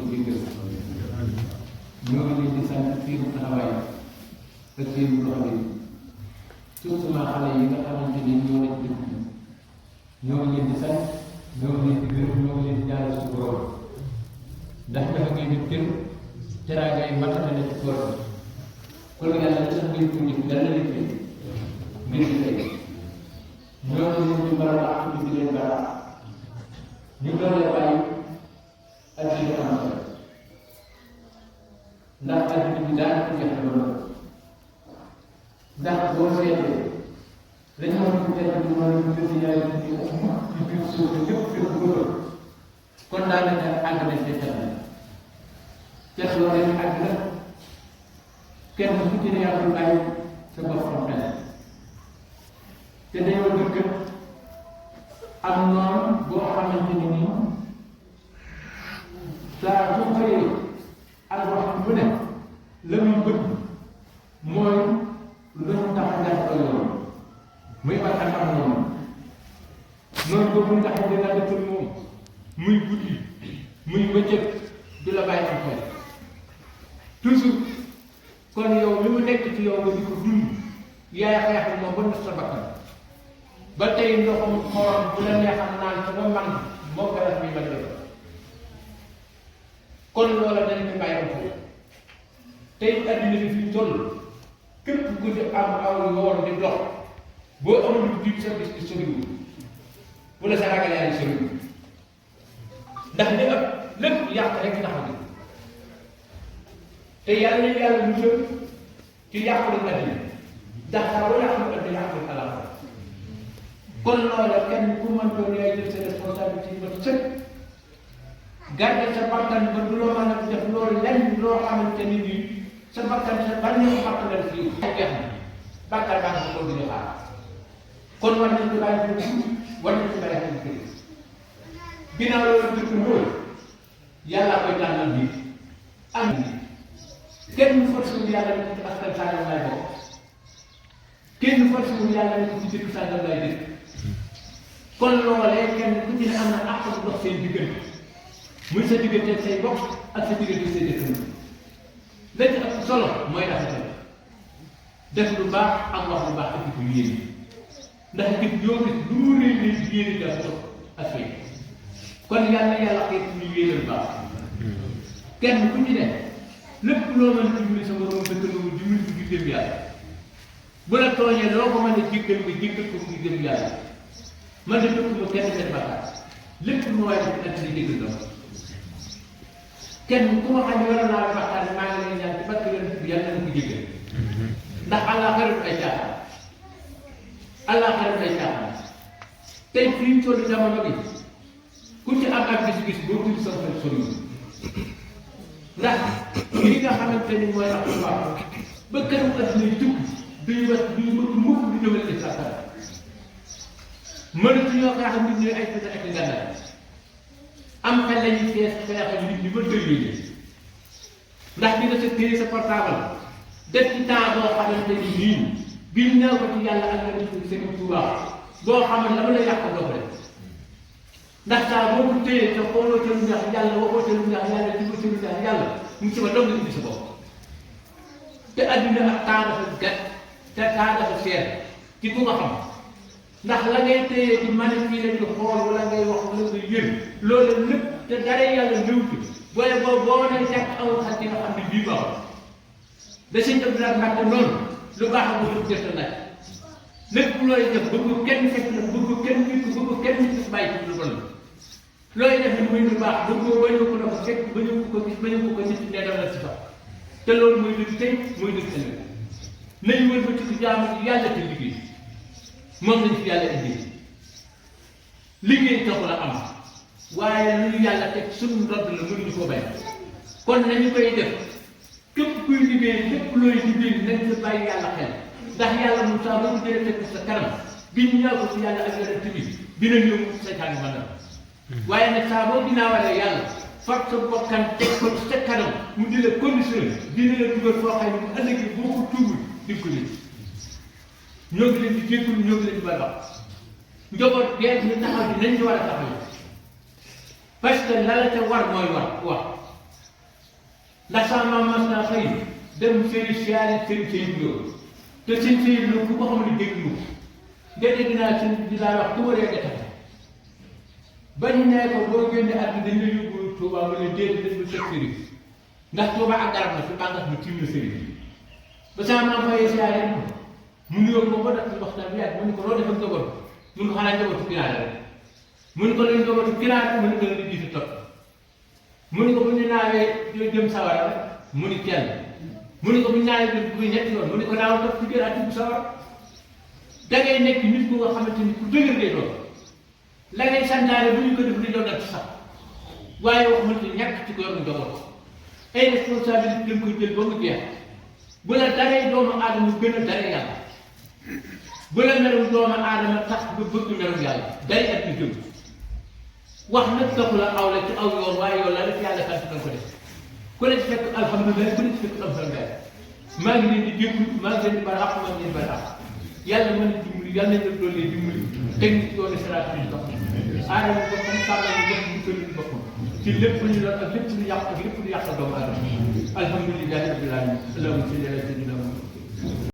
jéggal ñoo ngi leen di sant seen taxawaay ak seen doxalin surtout xale yi nga xamante ni ñoo nekk dëkk bi ñoo ngi leen di sant ñoo ngi leen di gërëm ñoo ngi leen di ñaanal suñu borom ndax dafa ngeen di kër teraanga yi matata na ci tool kon yàlla li tax ngeen ko def dana leen fay ngir di fay ñoo ngi leen di baral ak di leen baral ñu doon la bàyyi ak di am ndax adduna bi daanaka jeex na loolu ndax boo seetee dañu war a teel a mën a gën a yaay ci biir suuf si lépp fi mu bëggoon kon daanaka àgg nañ ca ca loolu rek àgg na kenn ku ci ne yaa ngi bàyyi sa boppam xel te dañoo dëkk am noonu boo xamante ni nii saa su xëyee ak waxtu bu ne la muy bëgg mooy lu ñu tax a def ak yoon muy ak am noonu noonu boobu nga xam ne daal dëkk moom muy guddi muy bëccëg du la bàyyi am xel toujours kon yow li mu nekk ci yow nga di ko dund yaay xeex moom ba ndox sa bakkan ba tey ndoxum xorom bu la neexam naan sa ba man moo ko def bi ma def kon loola dañ ko bàyyi am xel tey adduna bi fi ñu toll képp ku di am aw yoon di dox boo amul lu jub sa gis di soriwul bu la sa ragal yaa ngi soriwul ndax li ëpp lépp yàq rek tax a gën te yàlla nañu yàlla musal ci yàqulu adduna ndax saa boo yàqulu adduna yàqulu alaaka kon loola kenn ku mën doon yaay jël sa responsabilité ba sëkk garde sa bakkan ba du loo mën a def loolu lenn loo xamante ni nii sa bakkan sa bànneexu bakkan fii jeex na bakkan baa nga ko di xaar kon war nañ ko bàyyi xel war nañ ko bàyyi xel kër ginnaaw loolu dëkk loolu yàlla koy tànnal bi am kenn force wu yàlla ne ci askan sàngam lay bokk kenn force wu yàlla ne ci dëkk sàngam lay dëkk kon loolee kenn ku ci ne am na àq bu dox seen diggante muy sa diggante say bokk ak sa diggante say dëkk la ci ëpp solo mooy rafetal def lu baax ak wax lu baax ak yu yéene ndax gis yoo gis lu mu rëy rëy yéene daf topp ak fay kon yàlla yàlla xeet ñu yéene lu baax kenn ku ci ne lépp loo mën a dimbali sa borom dëkkandoo dimbali ko ngir jëm yàlla bu la tooñee loo ko mën a jéggal nga jéggal ko ngir jëm yàlla man de dëkk ma kenn seen bakkaar lépp lu ma waaye def àddina jéggal na kenn ku ma xam ne war naa bakkaar maa ngi lay ñaan ci barke yonent bi yàlla na ko jéggal ndax àllaaxira ay caaxaan àllaaxira ay caaxaan tey fii ñu toll jamono bi ku ci am ak gis-gis boo tudd sa xel sori ndax lii nga xamante ni mooy ak tubaab ba kër adduna tukki duñu wax duñu bëgg mukk di jëmale ci sàkkar mënatuñoo xeex nit ñi ay fëte ak ngànnaay am xel lañuy xeexal nit ñi ba dëgg ndax di nga sa téye sa portable def ci temps boo xamante ni nii biñ ñëw ko ci yàlla ak yonent bi seen tubaab boo xamal la mën a yàq doo ko def ndax saa boo ko téyee te xooloo ca lu neex yàlla waxoo ca lu neex yàlla ci ko ca lu neex yàlla mu ci ba dong indi sa bopp te adduna ak temps dafa gàtt te temps dafa seer ci ku nga xam ndax la ngay téyee di manipuler di xool wala ngay wax wala ngay yër loolu lépp te dara yàlla ñëw ci booy boo nee fekk amul xel ci nga xam ne bii baaxul da sëñ Abdoulaye Mbacke noonu lu baax a bëgg def nag lépp looy def bëgg kenn fekk la bëgg kenn nit ko bëgg kenn nit ko bàyyi ci lu bon looy def ni muy lu baax bëggoo bañu ko dafa fekk bañu ko gis bañu ko nit ne def la ci fa te loolu mooy dëgg tey mooy dëgg ëllëg nañu wër ba ci jaamu yàlla te liggéey moom lañ fi yàlla indi liggéey taxul a am waaye lu ñu yàlla teg suñu ndodd la mënuñu ko bay kon nañu koy def képp kuy liggéey lépp looy liggéey nañ sa bàyyi yàlla xel ndax yàlla moom saa boo ko jëlee teg sa kanam bi ñu ñaaw ko ci yàlla ak yonent bi dina ñëw saytaan yi mën waaye nag saa boo ginaawalee yàlla fab sa bokkan teg ko ci sa kanam mu di la condition dina la dugal foo xam ne bu ëllëgee boo ko tuubul di ko nit ñoo ngi leen di jégalu ñoo ngi leen di bal wax njaboot gee ñu taxaw bi nañ ñu war a taxaw parce que la la ca war mooy wax ndax sama maam mas naa xëy dem sëriñ siyaare sëriñ Seydou Lo te sëriñ Seydou Lo ku ko xam ne dégg lu dégg dinaa sëriñ bi daa wax ku waree nga tax bañ ne ko boo génnee at bi dañ la yóbbu Touba mu ne déedéet dañ la sëg sëriñ ndax Touba ak garab la fi bànqaas bi tiim na sëriñ ba sama maam fayee siyaare mu nuyoo ko ba def waxtaan bi yàgg mu ne ko loo defal njaboot mu ne ko xanaa njabootu ginaar rek mu ne ko lañ njabootu ginaar mu ne ko la di jiitu topp mu ne ko bu ñu naawee jëm sawara rek mu ni kenn mu ne ko bu ñu naawee bu ñetti yoon mu ne ko naaw topp ci biir at bu sawara da ngay nekk nit ku nga xamante ni ku dëgër ngay doon la ngay santaane bu ñu ko def li doon def sax waaye wax mënut a ñàkk ci ko yor njaboot ay responsabilité dañ koy jël ba mu jeex bu la daree doomu aadama gën a dare yàlla bu la merum doomu aadama tax nga bëgg merum yàlla day at bi jëm wax nag taxu la aw la ci aw yoon waaye yoon la def yàlla sant na ko def ku ne ci fekk alhamdulilah ku ne ci fekk alhamdulilah maa ngi leen di jégalu maa ngi leen di baax maa ngi leen di baax yàlla mën a dimbali yàlla nañ la doole dimbali teg ci yoonu siraat bi dox aadama boppam sàmmal ñu bopp ñu tëllu boppam ci lépp lu ñu doon ak lépp lu yàq ak lépp lu yàq doomu aadama alhamdulilah rabbil alamin allahumma salli ala